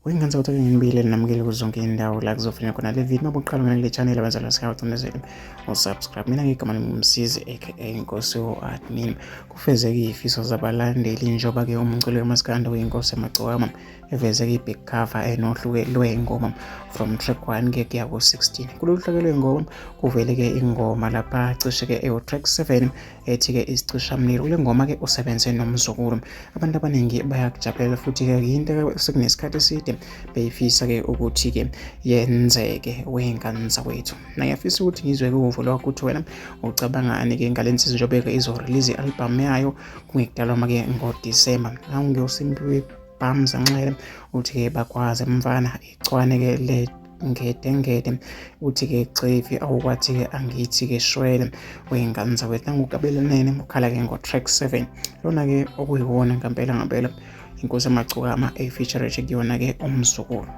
Uyingenza ukuthi ngibile namukele kuzo zonke indawo la kuzofuneka khona le video. Mabuqala ngena kule channel abazali basekhaya ucindezele usubscribe. Mina ngigama lami uMsizi aka Inkosi u-admin. Kufezeke izifiso zabalandeli njengoba ke umculo wemaskandi uyinkosi yamagcokama evezeke i-big cover enohlu lwey'ngoma from track 1 ke kuya ku-16. Kulolu hlaka lwey'ngoma kuvele ke ingoma lapha cishe ke ewu-track 7 ethi-ke isicishamlilo. Kule ngoma-ke usebenze nomzukulu. Abantu abaningi bayakujabulela futhi-ke yinto sekunesikhathi eside beyifisa-ke ukuthi-ke yenzeke wey'ngane zakwethu. Ngiyafisa ukuthi ngizwe-ke uvo lwakho ukuthi wena ucabangani-ke ngale nsizwa njengoba-ke izorelease i-albhamu yayo kungekudala noma-ke ngoDisemba. Nawungiyosimpiwe Bhamza Nxele uthi-ke bakwazi mfana icwane-ke le ngedengede uthi-ke cefi awukwathi-ke angithi-ke shwele wey'ngane zakwethu nangukabelanene ukhala-ke ngo-track 7 lona-ke okuyiwona ngampela ngampela inkosi amagcokama efeature kuyona-ke umzukulu.